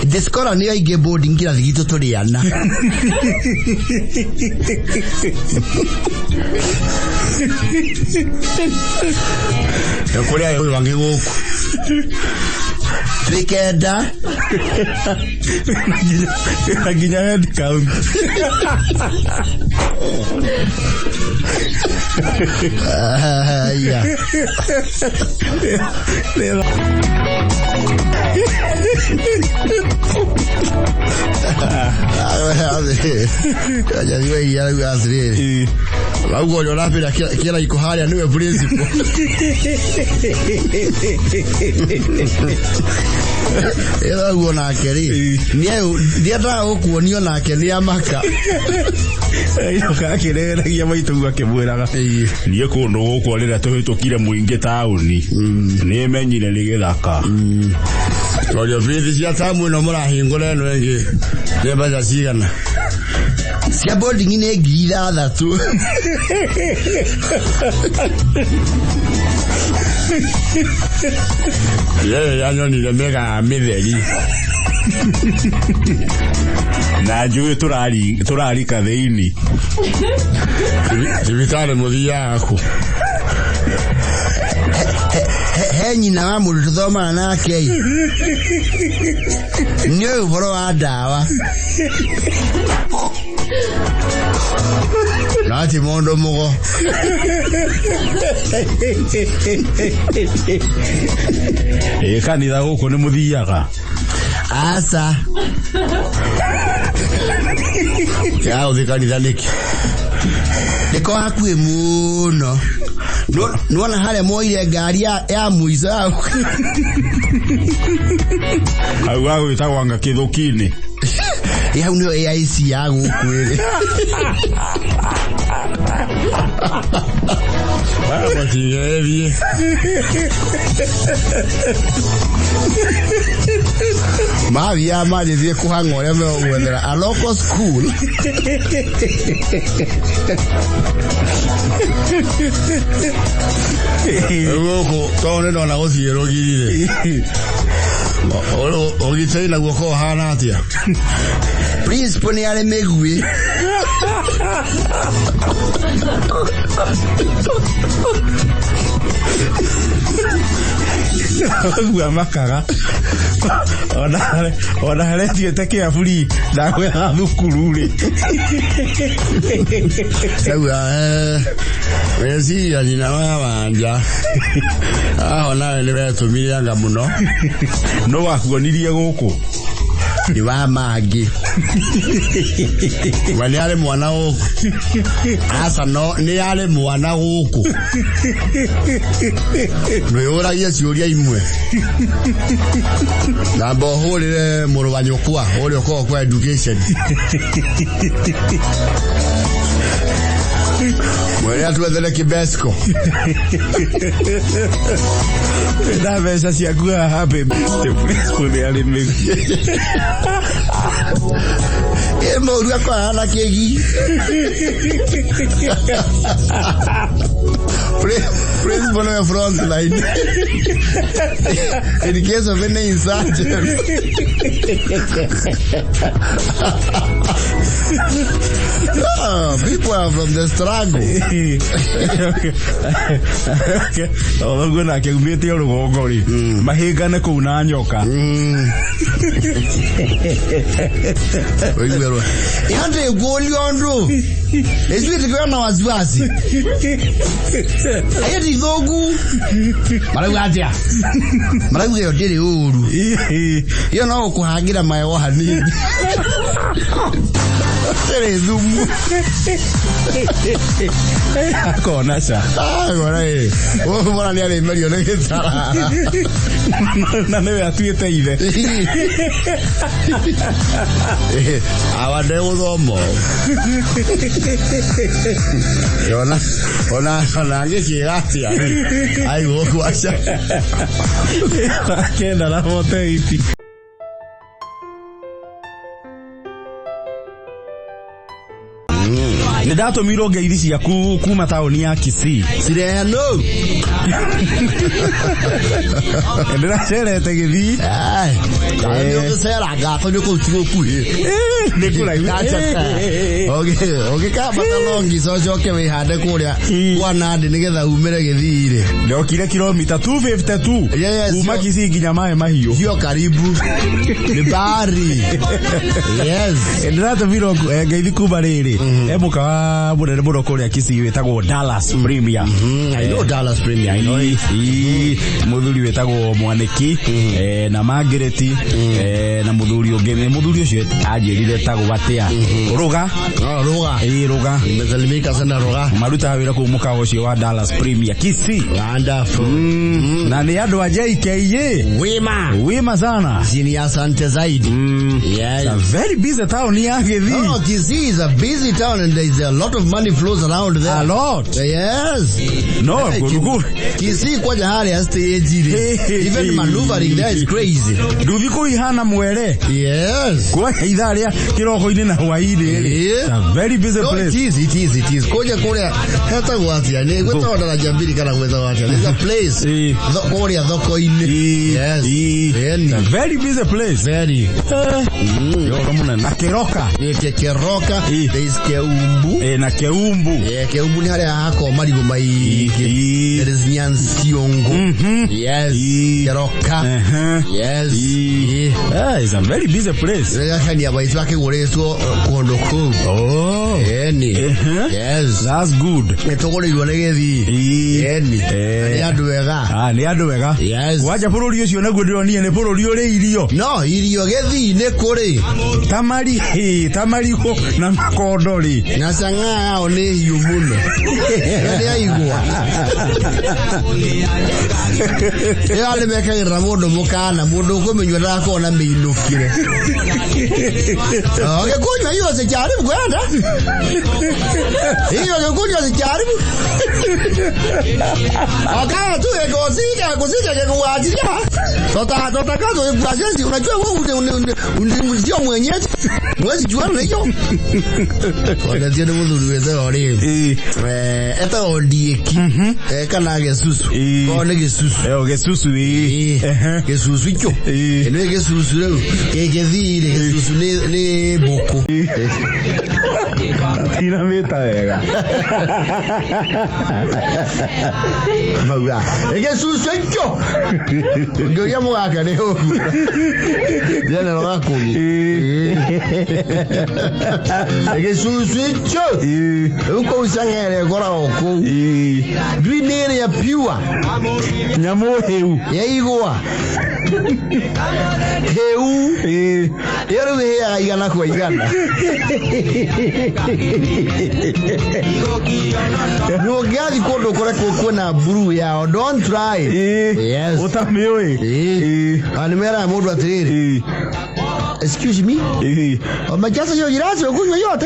Ndĩcikora nĩ aingĩ boarding kĩrathi gitũ tũrĩ ana. Kũrĩa ũyũ angĩ gũkũ twĩ 9. Na nginya head count. Aya. Anjathiwe iria rauga atĩrĩrĩ, rauga ũrĩa ũrambĩra kĩraikũ harĩa nĩwe principal. Ĩrauga nake rĩ, ndiendaga gũkuonio nake nĩ amaka. Ainoka akĩreragia maitũ akĩmwĩraga, niĩ kũndũ gũkũ rĩrĩa tũhĩtũkire mũingĩ taũni nĩ menyire nĩ gĩthaka. Tondũ bithi cia tamu ĩno mũrahingũra ĩno ĩngĩ nĩ mbeca cigana? Cia boarding nĩ 6,000. Yeye yanyonire mĩgaa mĩtheri. Na njũĩ tũrarika thĩinĩ. Thibitarĩ mũthiaga kũ? He nyina wa mũndũ tũthomaga nake ĩ. Nĩ ũyũ ũhoro wa ndawa. Na ti mũndũ mũgo. Ĩ, kanitha gũkũ nĩ mũthiaga? Aca. Ya ũthiĩ kanitha nĩkĩ? Nĩko hakuhĩ mũno. Nĩwona harĩa moire ngari ya mũico ya. Hau gagwĩtagwo anga Kĩthũki-inĩ. Ĩ hau nĩyo AIC ya gũkũ ĩrĩ. Matigerie. Mathiaga manjĩtie kũhang'a ũrĩa megũgwethera a local school. Gũkũ tondũ nĩ ndona gũthiĩ rũgiri rĩ, ũgitĩri naguo ko ũhana atĩa? Principal nĩ arĩ mĩguĩ. Ũguo makaga ona harĩa thiĩte kĩaburi ndagwetha thukuru rĩ. Ndauga weciria nyina wa Wanja aho nawe nĩ wetũmire anga mũno. No wakuonirie gũkũ. Nĩ wa mangĩ we nĩ arĩ mwana gũkũ? Aca, no nĩ arĩ mwana gũkũ. Ndwĩyũragie ciũria imwe. Namba ũhũrĩre mũrũ wa nyũkwa ũrĩa ũkoragwo kwa education, mwere atwethere kĩbesco. Na mbeca ciaku haha baby. Nĩ arĩ mĩguĩ. Ĩ mũru akorana na kĩgi. Principal nĩwe front line in case of any insurgents. Ah, people are from the struggle. Ũguo nake umĩte o rũgongo rĩ, mahĩngane kũu na nyoka. Ũigue rwa yande nguonio andũ ithuĩ tũkĩoya na wasiwasi ayo ti thũku. Marauga atĩa? Marauga ĩyo ndĩrĩ ũru, ĩyo no gũkũhangĩra magego hanini, ndĩrĩ thumu. Akona ca. Agora ĩ mwana nĩ arĩmerio nĩ gĩtarara. Na nĩwe atuĩte ithe. Awa ndegũthoma ona ona ona ngĩkĩra atĩa aigwo kwaca. Kenda na 48. Nĩ ndatũmirwo ngeithi ciaku kuma taũni ya Kisii. Cirehano. Ndĩracerete Gĩthii. Nĩ ũgĩceranga tondũ kũu ti gũkuhĩ. Nĩ kũraihu. Ũgĩkambata Longisa ũcoke wĩhande kũrĩa kwa Nandi nĩgetha umĩre Gĩthii rĩ. Ndokire kilomita 252 Yes, kuma Kisii nginya Maĩ Mahiũ. Sio karibu, nĩ bari, yes. Ndĩratũmirwo ngeithi kuma rĩrĩ he mũkawa mũnene mũno kũrĩa Kisii wĩtagwo Dallas Premier. I know Dallas Premier, I know it. Ii, mũthuri wĩtagwo Mwanĩki na Margaret na mũthuri ũngĩ, nĩ mũthuri ũcio anjĩrire tagwo atĩa, Rũga. Oh, Ruga. Ĩ, Rũga. Nimesalimika sana Ruga. Marutaga wĩra kũu mũkawa ũcio wa Dallas Premier Kisii. Wonderful. Na nĩ andũ a JKA. Wima. Wima sana. Chini asante zaidi. Yes. A very busy town ya Gĩthii. Oh, Kisii is a busy town and there is a lot of money flows around there. A lot. Yes. No. Hey, kũndũ Kisii kwanja harĩa stage rĩ. Even maneuvering there is crazy. Nduthi kũu ihana mwere. Yes. Kwanja ithaa rĩa kĩroko-inĩ na hwaĩ-inĩ rĩ. Yeah. It's a very busy No, it place. is, it is, it is. Kũrĩa kũrĩa hetagwo atĩa? Nĩ gwĩtagwo Daraja Mbili kana gwĩtagwo atĩa? There's a place. Eh. Kũrĩa thoko-inĩ. Yes. It's a Very. very busy place. Very. Yoro mũnene na Kĩroka. Nĩ Keroka. Eh. There is Keumbu. Na Keumbu. Yeah, Keumbu nĩ harĩa hakoragwo marigũ maingĩ. There is Nyansiongo. Yes. Eh. Keroka. Yes. Eh. Eh. Ah, it's a very busy place. Rĩrĩa maitũ akĩgũrĩtwo kũndũ kũu. Oh. Eni. Yes. That's good. Nĩ tũgũrĩirwo nĩ Gĩthii. Eni. Eh. Nĩ andũ ega. Ah, nĩ andũ ega. Yes. Kwanja bũrũri ũcio naguo ndĩronire nĩ bũrũri ũrĩ irio. No, irio Gĩthii nĩ kũrĩ. Tamari, tamarigo na makondo rĩ. Na Chang'aa yao nĩ hiũ mũno. Nĩ aigua. Ĩyo nĩ mekagĩrĩra mũndũ mũkana, mũndũ ũkũmĩnyua ndagakorwo na mĩinũkĩre. Ũgĩkunywa hiyo usijaribu kwenda. Hiyo ũgĩkunywa usijaribu. Wakaya tu gĩkũcika gũcika gĩkũwachilia. Totakazo gĩkuacenzi unajua wewe sio mwenyeji. Mwezi juana na hiyo. Wanatia nĩ mũthuri wĩtagwo rĩrĩ. Etagwo Ndiĩki. Kana Gĩcucu. Korwo nĩ Gĩcucu. Eo gĩcucu ĩ. Gĩcucu ikyo. Nĩ gĩcucu rĩu. Gĩgĩthii-rĩ, gĩcucu nĩ mbũkũ. Tinamĩta wega. Mauga. Gĩcucu ikyo. Ngĩũria mũgaka nĩ ũguo. Ndĩrona gakũni. Gĩcucu ikyo. Rĩu kũu cang'ere ĩkoragwo kũu. Ndui nĩ ĩrĩa pure. Nyamũ hĩu. Ya igwa. Hĩu. Ĩyo rĩu ĩhĩaga igana kwa igana. Ndũngĩathiĩ kũndũ kũrĩa kwĩna blue yao. Don't try. Yes. Ũtamĩũĩ. Na nĩ meraga mũndũ atĩrĩrĩ. Excuse me. Umejaza hiyo girasi ukunywe yote.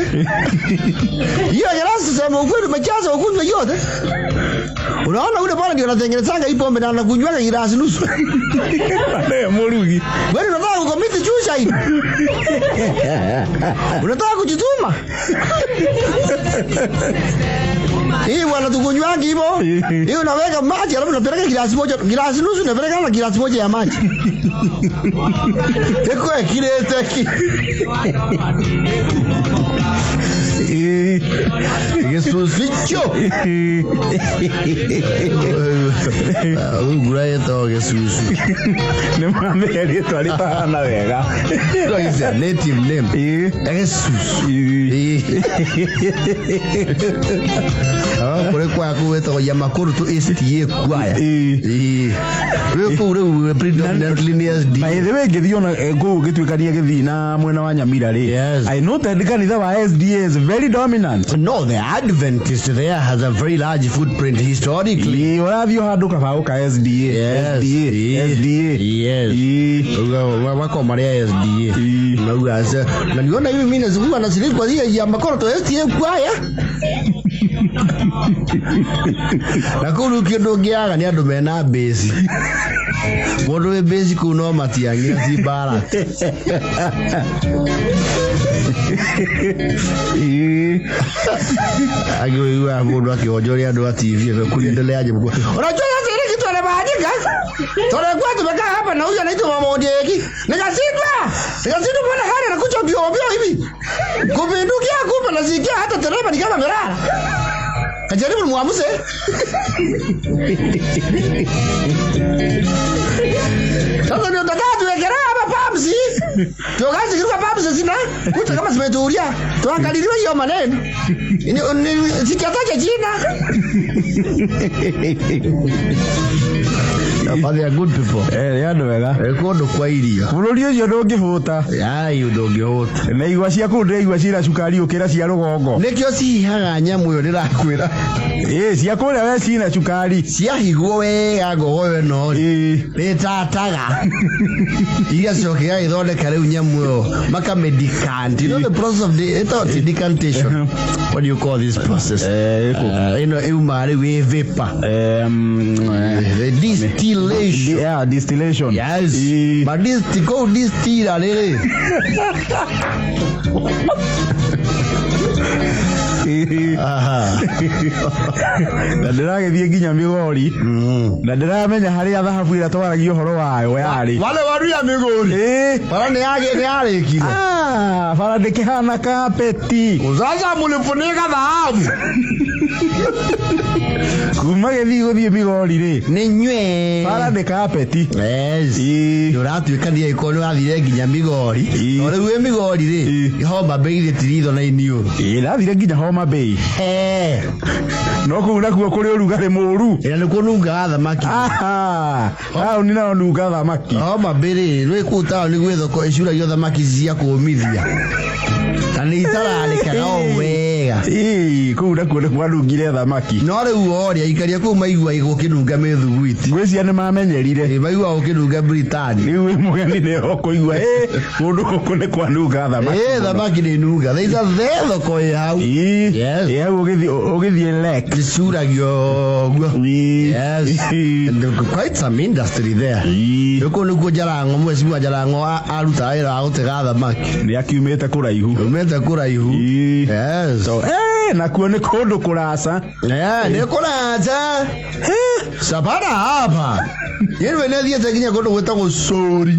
Hiyo girasi sema ukweli umejaza ukunywe yote. Unaona ule bwana ndio anatengenezanga hii pombe na anakunywaga girasi nusu. Nĩwe mũrugi. Wewe unataka kucommit suicide. Unataka kujituma. Hii bwana tukunywangi hivyo. Hii unaweka maji alafu unapeleka girasi moja, girasi nusu unapeleka na girasi moja ya maji. Eko ekirete ki. Gĩcucu. Thungura ĩtagwo gĩcucu. Nĩ mamĩhe rĩtwa rĩtahana wega. It's a native name. Gĩcucu. Kũrĩ kwaya kũu wĩtagwo Yamakuru tu SDA kwaya. Rĩu kũu rĩu predominantly nĩ SDA. By the way ngĩthiĩ ona kũu ngĩtuĩkania gĩthiĩ na mwena wa Nyamira rĩ. Yes. I noted kanitha wa SDA is very dominant. No, the Adventist there has a very large footprint historically. Ĩ, ũrathiĩ o handũ kabaũ ka SDA. Yes. SDA. SDA. Yes. Wako marĩa SDA. Nauga asa. Na niona hivi mimi nazungua na shiriki kwa hiyo ya makoro to SDA kwaya. Na kũu rĩu kĩndũ ũngĩaga nĩ andũ mena mbĩci. Mũndũ wĩ mbĩci kũu no matiang'i na ti mbara. Agĩũiguaga mũndũ akĩonjoria andũ a TV kuliendeleaje mkuu. Unajua sasa ile kitu anabadilika. Tulikuwa tumekaa hapa na huyu anaitwa Mama Ondieki. Nikashindwa. Nikashindwa mbona hali anakuja mbio mbio hivi. Kupindukia kumbe nasikia hata dereva ni kama amelala. Kajaribu muamuse. Sasa ndio nataka tuwekelea hapa pamsi. Tukaanza kiruka pamsi sina. Kuta kama zimetulia. Tuangaliliwe hiyo maneno. Sijataja jina. But they are good people. Nĩ andũ wega. Kũndũ kwa irio. Bũrũri ũcio ndũngĩhũta. Ai ndũngĩhũta. Na igwa cia kũu ndĩraigua cina cukari ũkĩra cia rũgongo. Nĩkĩo cihihaga nyamũ ĩyo ndĩrakwĩra. Ĩ, cia kũrĩa we cina cukari. Ciahigwo wega ngogoyo ĩno rĩ. Nĩtataga. Igacoka igagĩthondeka rĩu nyamũ ĩyo makamĩdecant. You know the process of the, ĩtagwo decantation. What do you call this process? Ĩno ĩumaga rĩu ĩ vapor. The distillation. Yeah, distillation. Yes. But this kũu distiller rĩrĩ. Aha. Na ndĩragĩthiĩ nginya Migori. Na ndĩramenya harĩa thahabu ĩrĩa twaragia ũhoro wayo yarĩ. Wale waru ya Migori. Bara nĩ yarĩkire. Ah, bara ndĩkĩhana kapeti. Sasa mulifunika dhahabu. Kuma gĩthiĩ gũthiĩ Migori rĩ. Nĩ nywe. Bara nĩ kapeti. Yes. Nĩ ũratuĩkania ĩkorwo nĩ wathire nginya Migori. No rĩu wĩ Migori rĩ, Homa Bay rĩ ti ritho na iniũrũ. Ĩ, ndathire nginya Homa Bay. No kũu nakuo kũrĩ ũrugarĩ mũũru. Ĩna nĩkuo nungaga thamaki. Taũni nayo nunga thamaki. Homa Bay rĩ, rwĩ kũu taũni gwĩ thoko ĩcuragio thamaki cia kũũmithia. Na nĩ itararĩkaga o wega. Ĩĩ. Ĩĩ, kũu nakuo nĩ kwanungire thamaki. No rĩu oria aikaria kũu maigua gũkĩnunga mĩthuguiti. Ngwĩciria nĩ mamenyerire. Ĩ, maigua gũkĩnunga Britani. Rĩu wĩ mũgeni nĩ ũkũigua ĩ kũndũ gũkũ nĩ kwanunga thamaki. Ĩ, thamaki nĩ nunga. There is a the thoko ĩ hau. Ĩĩ. Yes. Ĩ, hau ũgĩthiĩ lake. Icuragio ũguo. Ĩĩ. Yes. Ĩĩ. And there quite some industry there. Ĩĩ. Rĩu kũu nĩkuo Jarango, mwecimua Jarango arutaga wĩra wa gũtega thamaki. Nĩ akiumĩte kũraihu. Umĩte kũraihu. Ĩĩ. Yes. Nakuo nĩ kũndũ kũraca. Eh, nĩ kũraca. Sabana hapa. Yeye nĩ thiĩte nginya kũndũ gwĩtagwo Sori.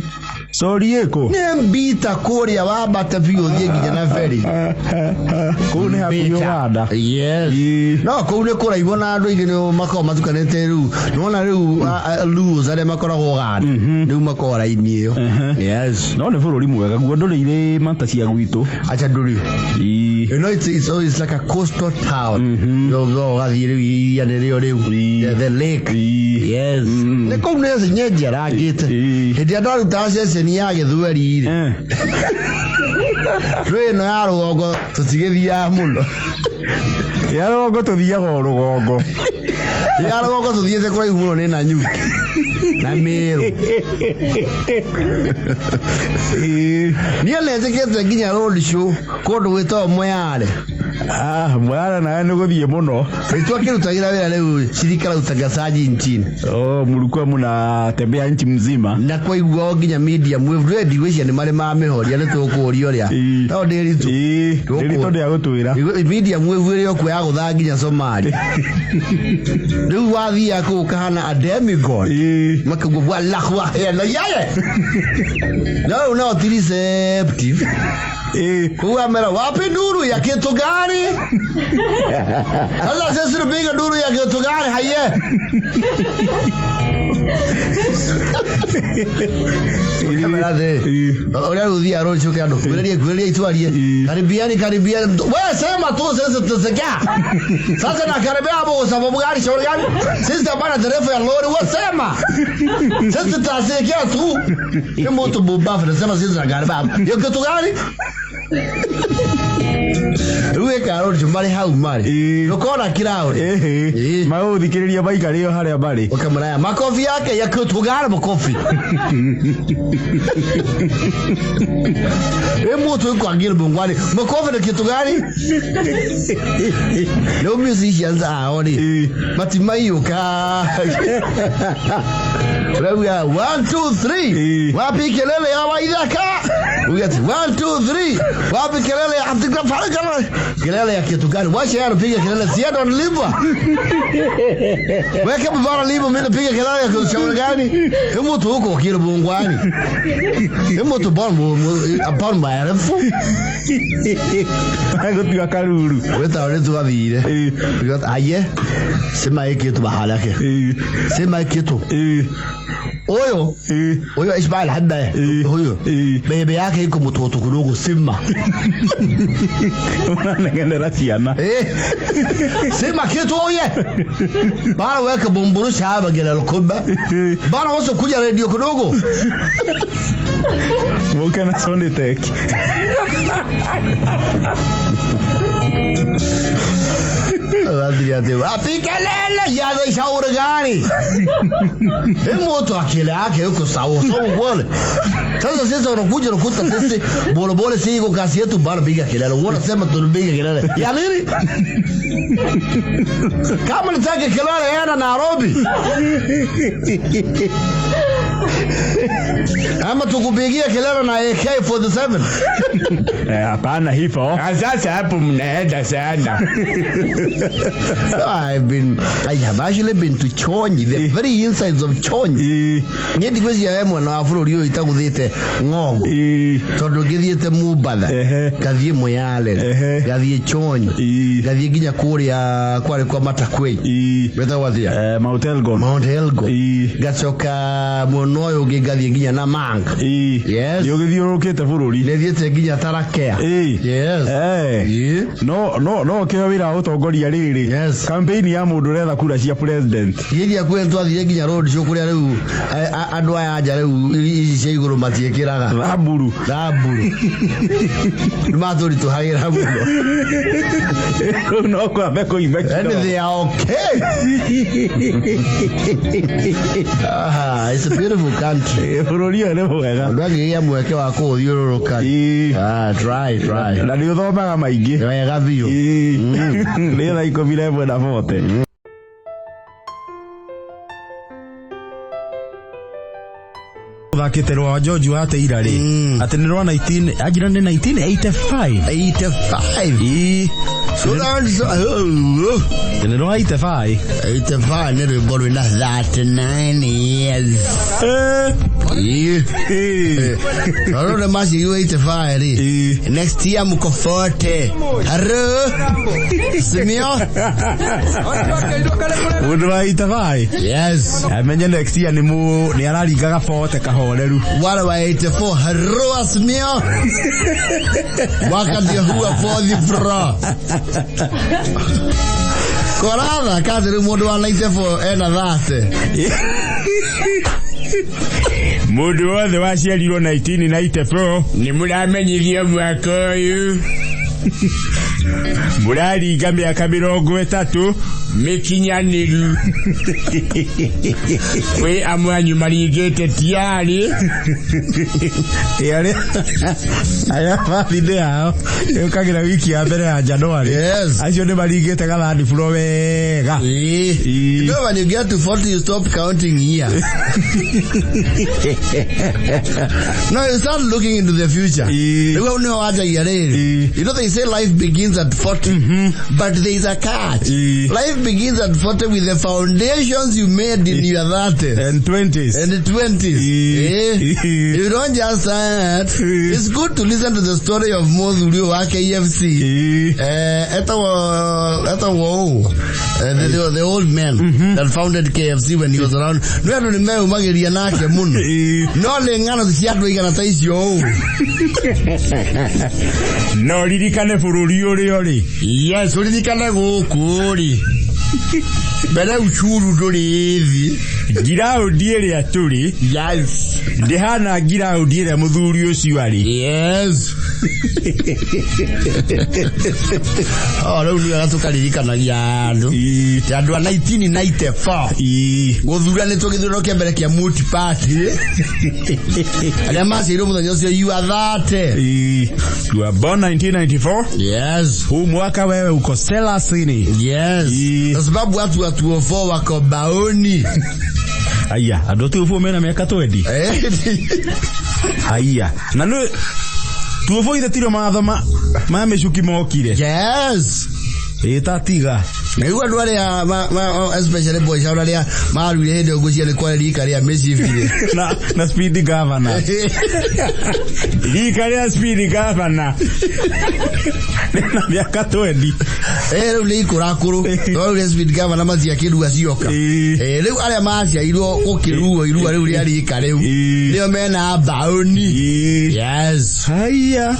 Sori ĩkũ? Nĩ mbita kũrĩa wambate biũ ũthiĩ nginya na ferry. Kũu nĩ hakuhĩ Mbita. Ũganda. Yes. Ĩĩ. No kũu nĩ kũraihu na andũ aingĩ nĩ makoragwo matukanĩte rĩu. Nĩwona rĩu Luos arĩa makoragwo Ũganda. Rĩu makoragwo raini ĩyo. Yes. No nĩ bũrũri mwega guo ndũrĩ irĩma ta cia gwitũ. Acha ndũrĩ. Ĩĩ. You know, it's like a coastal town. No, no, ũgathiĩ rĩu iria nĩrĩo rĩu. The lake. Ĩĩ. Yes. Nĩ kũu nĩ nyenjerangĩte. Ĩĩ. Hĩndĩ ĩrĩa ndarutaga ceceni ya gĩthweri rĩ, rwĩ ĩno ya rũgongo tũtigĩthiaga mũno. Ya rũgongo tũthiaga o rũgongo. Ya rũgongo tũthiĩte kũraihu mũno nĩ Nanyuki na Mĩrũ. Ĩĩ. Niĩ nĩnjĩkĩte nginya road show kũndũ gwĩtagwo Moyale. Ah, Moyale nawe nĩ gũthiĩ mũno. Rĩtwa akĩrutagĩra wĩra rĩu shirika la utangazaji nchini. Oh, mlikuwa mnatembea nchi mzima. Na kwaigua o nginya media mwĩ radio icio nĩ marĩ mamĩhoria nĩ tũkũũria ũrĩa. Ĩĩ. No ndĩritũ. Ĩĩ, ndĩritũ ndĩagũtwĩra. Media mwĩvu ĩrĩa ũkuo ya gũthaa nginya Somalia. Rĩu wathiaga kũu ũkahana a demigod. Ĩĩ. Makauga wallahu na yaye. No rĩu no ti receptive. Ĩĩ. Kũu amera wapi nduru ya kitu gani? Sasa sisi tunapiga nduru ya kitu gani haye? Kamera thĩ. Ĩĩ. Ũrĩa rĩu ũthiaga rũciũ kĩa andũ kwĩrĩria kwĩrĩria itwarie. Ĩĩ. Karibiani karibiani. Wewe sema tu sisi tusikia. Sasa na karibia hapo kwa sababu gani shauri gani? Sisi tabana dereva ya lori wewe sema. Sisi tutasikia tu. Ni mtu bubafu nasema sisi tunakaribia hapo. Hiyo kitu gani? Rĩu ĩka rũciũ marĩ hau marĩ. Ĩĩ. Ndũkona kiraũrĩ. Ĩĩ. Ĩĩ. Magũthikĩrĩria maikarĩo harĩa marĩ. Ukamraya makofi yake ya kitu gani makofi? Ĩ mũtu iko angire bungwani. Makofi ni kitu gani? Rĩu musicians ao rĩ Ĩĩ. matimaiyũka. Rĩu 1 2 3 Ĩĩ. wapi kelele ya Waithaka? Uga ati 1 2 3 wapi kelele ya Abdul Faraka? Kelele ya kitu gani? Wacha yeye anapiga kelele si yeye ndo analipwa. Weka mbara lipo mimi napiga kelele ya shauri gani? Hebu mtu huko kile bungwani. Hebu mtu bon apon marefu. Magũtua karuru. Weta wale tuwathire. Ĩĩ. Because aye sema hiki kitu bahalake. Ĩĩ. Sema hiki kitu. Ĩĩ. Huyo Ĩĩ. huyo Ismail Hadda Ĩĩ. huyo Ĩĩ. bebe yake iko mtoto kidogo sema. Ũranegenera ciana. Eh. Sema kitu oye. Bana weka bumburusha hapa gela lukumba. Bana wasa kuja radio kidogo. Mũke na Sonitec. Wathire ati wapi kelele ya shauri gani? Hebu akili yake yuko sawa sawa kweli. Sasa sisi unakuja unakuta sisi bole bole si iko kasi yetu bana piga kelele. Wanasema tunapiga kelele. Ya nini? Kama nitake kelele yana Nairobi. Ama tukupigia kelele na AK47. Hapana hivyo. Sasa hapo mnaenda sana. I have actually been to Chonyi, the very insides of Chonyi. Ĩĩ. Niĩ ndigwĩciria he mwena wa bũrũri ũyũ itaguthĩte ng'ongo Ĩĩ. tondũ ngĩthiĩte Mombatha Ehe. ngathiĩ Moyale Ehe. ngathiĩ Chonyi Ĩĩ. ngathiĩ nginya kũrĩa kwarĩ kwa Matakwei Ĩĩ. wetagwo atĩa Mount Elgon. Mount Elgon Ĩĩ. ngacoka mwena Na ũyũ ũngĩ ngathiĩ nginya na mang. Yes. Nĩ ũgĩthiũrũrũkĩte bũrũri. Nĩ thiĩte nginya Tarakea. Yes. No kĩo wĩra wa gũtongoria rĩrĩ. Yes. Campaign ya mũndũ ũretha kura cia president. Gĩthia kwĩ twathire nginya road show kũrĩa rĩu andũ aya nja rĩu ici cia igũrũ matiĩkĩraga. Thamburu. Thamburu. Nĩ matũritũhagĩra mũno. Rĩu no kwambe kũimbe And kidogo. they are okay. Ah, it's a beautiful country. Bũrũri ũyũ nĩ mwega. Andũ angĩgĩa mweke wa kũũthiũrũrũka. Ah, try, try. Na nĩ ũthomaga maingĩ. Wega biũ. Nĩ thaa 11 na 40. Thakĩte rwa George wa Teira rĩ, atĩ nĩ rwa 19 anjĩra nĩ 1985. 85. So that's oh, Nĩ rwa 85. 85 nĩ rwĩmbo rwĩna 39 years. Roro nĩ macirirwo 85 rĩ. Next year mko 40. Hello. Simio. Mũndũ wa 85. Yes. Amenye next year nĩ mũ nĩ araringaga 40 kahoreru. Wale wa 84. Hello Asimio. Mwaka ndio huwa 40 bro. Koratha kazi rĩu mũndũ wa 94 ena 30. Mũndũ wothe waciarirwo 1994 nĩ mũramenyithio mwaka ũyũ mũraringa mĩaka 30 mĩkinyanĩru. Kwĩ amwe anyu maringĩte tiarĩ. Arĩa arĩa birthday yao yũkagĩra wiki ya mbere ya January. Yes. Acio nĩ maringĩte gathandi buro wega. You know when you get to 40 you stop counting years. No, you start looking into the future. Rĩu hau nĩho wanjagia rĩrĩ. You know they say life begins at 40, but there is a catch. Life begins at 40 with the foundations you made in your 30s And 20s. and the 20s. You don't just start. It's good to listen to the story of Mũthuri wa KFC. Etagwo ũũ. The old man that founded KFC when he was around. Nĩ andũ nĩ meumagĩria nake mũno. No nĩ ng'ano cia andũ igana ta icio ũũ. No ririkane bũrũri ũrĩa ũrĩ. Yes, ũririkane gũkũ rĩ. Mbere uchuru ndũrĩ thĩ. Ngiraũndi ĩrĩa tũrĩ. Yes. Ndĩhana ngiraũndi ĩrĩa mũthuri ũcio arĩ. Yes. Oh, rĩu nĩ wega tũkaririkanagia andũ. Ti andũ a 1994. Gũthuranĩtwo gĩthurano kĩa mbere kĩa multi party. Arĩa maciarirwo mũthenya ũcio you are 30. You were born 1994. Yes. Huu mwaka wewe uko 30. Yes. Kwa sababu watu wa 204 wako baoni. Aya, andũ a 204 mena mĩaka 20. Aya, na nĩ 204 ithe tirio matho ma mĩcuki mokire. Yes. Ĩtatiga. Rĩu andũ arĩa especially boys arĩa maruire hĩndĩ ĩyo ngwĩciria nĩ kwarĩ rika rĩa mĩcibi. Na speed governor. Rika rĩa speed governor. Na mĩaka 20. Rĩu nĩ ikũrakũrũ. No rĩu rĩa speed governor matiakĩrua cioka. Rĩu arĩa maciarirwo gũkĩruo irua rĩu rĩa rika rĩu nĩo mena mbaũni. Yes. Haya.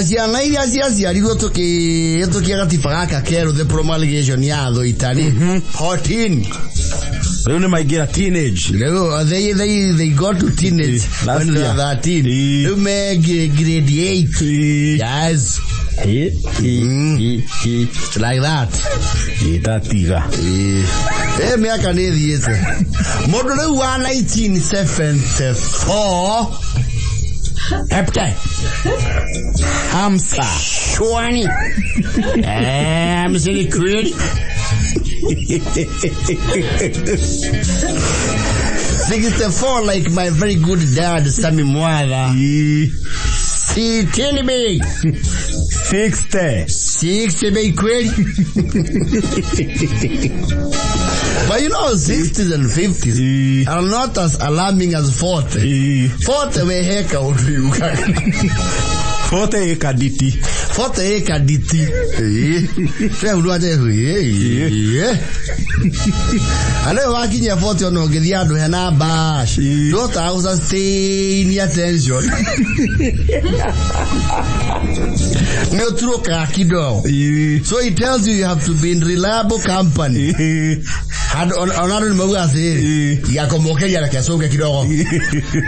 Ciana iria ciaciarirwo tũkĩhĩtũkia gatiba gaka kerũ the promulgation ya Thũita rĩ 14. Rĩu nĩ maingĩra teenage. Rĩu they got to teenage when they were 13. Rĩu me grade 8. Yes. Like that. Ĩtatiga. Mĩaka nĩ ĩthiĩte. Mũndũ rĩu wa 1974 Hepte. Hamsa. Shwani. Msini kweli. 64 like my very good dad Sammy Mwatha. Sitini big. 60. 60 big kweli. But you know, 60s and 50s are not as alarming as 40. 40 we heka ũndũ yugaga. 40 ĩkaditi. Forty ĩka nditi. Rĩu aje andũ wakinyia 40 ona ũngĩthiĩ handũ hena bash, ndũhotaga gũ sustain attention, nĩ ũturũkaga kidogo. So it tells you you have to be in reliable company. Handũ ona andũ nĩ mauga atĩrĩrĩ, igakombokeria, reke cũnge kidogo.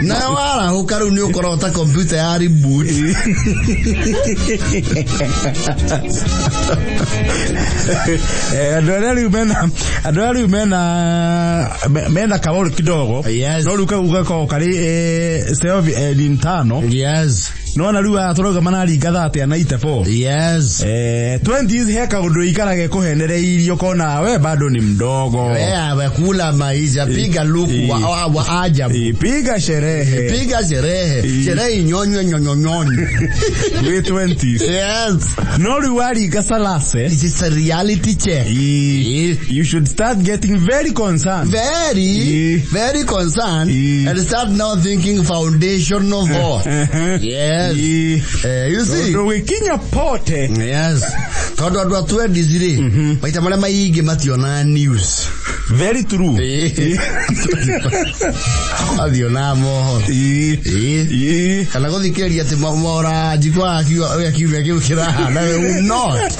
Na warahũka rĩu nĩ ũkoragwo ta computer ya reboot. Andũ arĩa rĩu mena kaũrũ kidogo. No rĩu kau gakoragwo karĩ self internal. Nona rĩu aya tũrauga manaringa 30 na 94. 20s he kaũndũ ikarage kũhenereirio kona we bado ni mdogo. Wewe kula maisha, piga luku wa ajabu. Piga sherehe. Piga sherehe, sherehe inyonywe nyonyonyonyo. Wĩ 20s. No rĩu waringa salase, It is a reality check. You should start getting very concerned. Very, very concerned and start now thinking foundational thought. Yes. You see. Tondũ gĩkinya pote. Yes. Tondũ andũ a 20s rĩ, maita marĩa maingĩ mationaga news. Very true. Mationaga mohoro. Kana gũthikĩrĩria atĩ moranjikũ akiuga ũrĩa kiumia kĩu kĩrahana, we will not.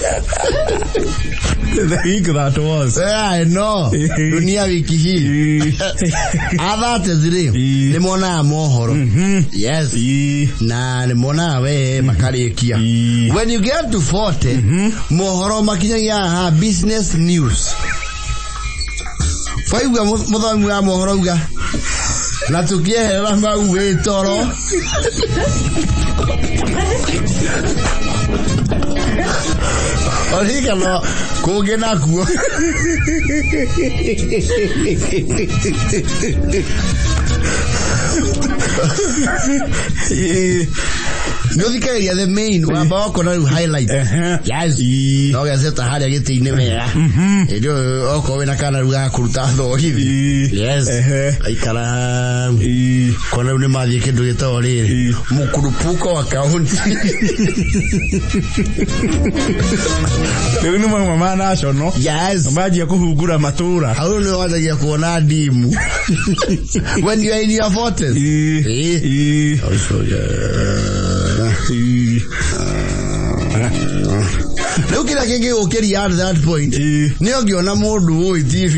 The week that was. Yeah, I know. Dunia wiki hii. Athates rĩ, nĩ monaga mohoro. Yes. Na nĩ monaga we makarĩkia. When you get to 40, mohoro makinyagia haha business news. Waigua mũthomi wa mohoro uga na tukieherera mau wĩ toro, orikano kũngĩ nakuo. Nĩ ũthikagĩrĩria the main, wamba wakona rĩu highlight. Yes. No geceta harĩa gĩtĩ-inĩ wega, hĩndĩ ĩyo okorwo wĩna kana rĩu ga kũruta thogithi. Yes. Aikara hau, kona rĩu nĩ mathiĩ kĩndũ gĩtagwo rĩrĩ mũkurupuko wa kaunti. Rĩu nĩ mauma ma national. Manjia kũhungura matũra. Hau nĩ wanjagia kuona ndimu when you are in your 40s. Rĩu kĩrĩa kĩngĩgũkĩria at that point nĩ ũngĩona mũndũ ũĩ TV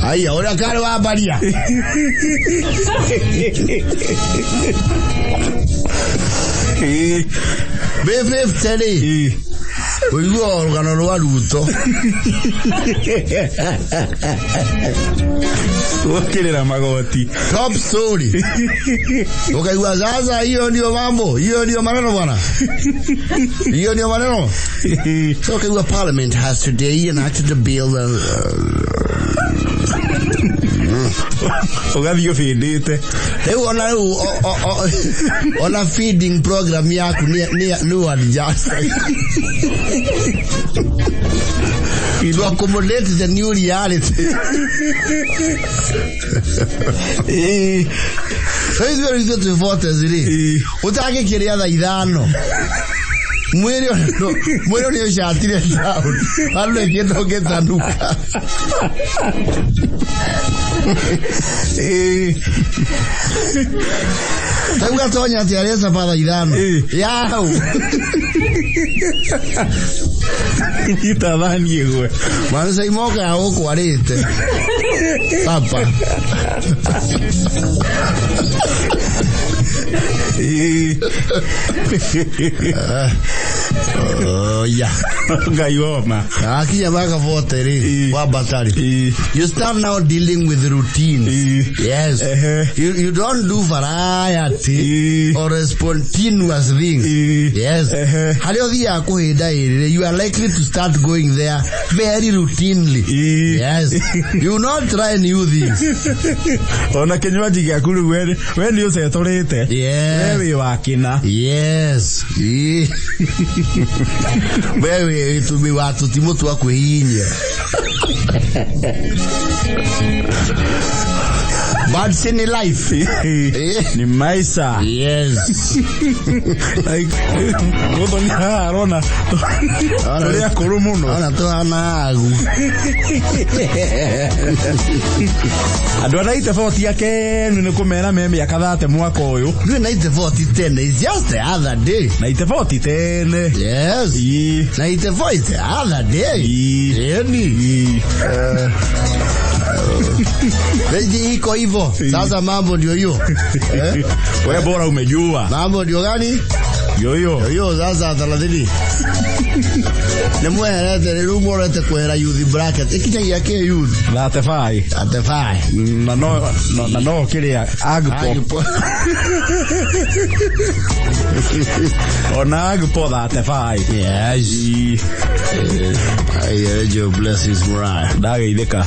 aya ũrĩa karĩ wa mbaria. Wĩ 50 rĩ, ũiguaga rũgano rwa Ruto. Gũkĩrĩra magoti. Top story, ukaigua sasa hiyo ndio mambo, hiyo ndio maneno bwana, hiyo ndio maneno. So ukaigua parliament has today enacted a bill Ũgathiĩ ũbĩndĩte. Rĩu ona rĩu ona feeding program yaku nĩ adjust to accommodate the new reality. So ithuĩ rĩu ithuĩ twĩ 40s rĩ, ũtangĩkĩrĩa thaa 5, mwĩrĩ nĩ ũcatire down, handũ kĩndũ ũngĩtanuka. Rĩu gatonya atĩ arĩa caba thaa 5 yau. Nyita thani ĩgwe. Manca imoka ya gũkũ arĩte papa. Oh, yeah. Ngai woma. Akinya maka 40 rĩ, wa batari, you start now dealing with routines. Yes. You don't do variety or spontaneous things. Yes. Harĩa ũthiaga kũhĩnda ĩrĩ, you are likely to start going there very routinely. Yes. You will not try new things. Ona kinywaji gĩaku rĩu we nĩ ũcetũrĩte. We wĩ wa kĩna. Yes. Wewe tumi wa tũtimũ twa kwĩhihinyia. But si ni life. Ni maisha. Yes. Like, Muthoni haha arona tũrĩ akũrũ mũno. Ona tuhana agu. Andũ a 94 ti akenu nĩ kũmera me mĩaka 30 mwaka ũyũ. Ndũĩ 94 ti tene, it's just the other day. 94 ti tene. Yes. Ii. 94 is the other day. Ii. Ĩni. Ii. Reji iko hivyo. Sasa mambo ndio hiyo. Eh? We bora umejua. Mambo ndio gani? Ndio hiyo. Hiyo sasa 30. Nĩ mweherete rĩu morete kwehera youth bracket ĩkinyagia kĩ youth 35. 35. Na no kĩrĩa agpo. Ona agpo 35. Yes. Ii. Ay, Joe bless his Mariah. Ndageithĩka.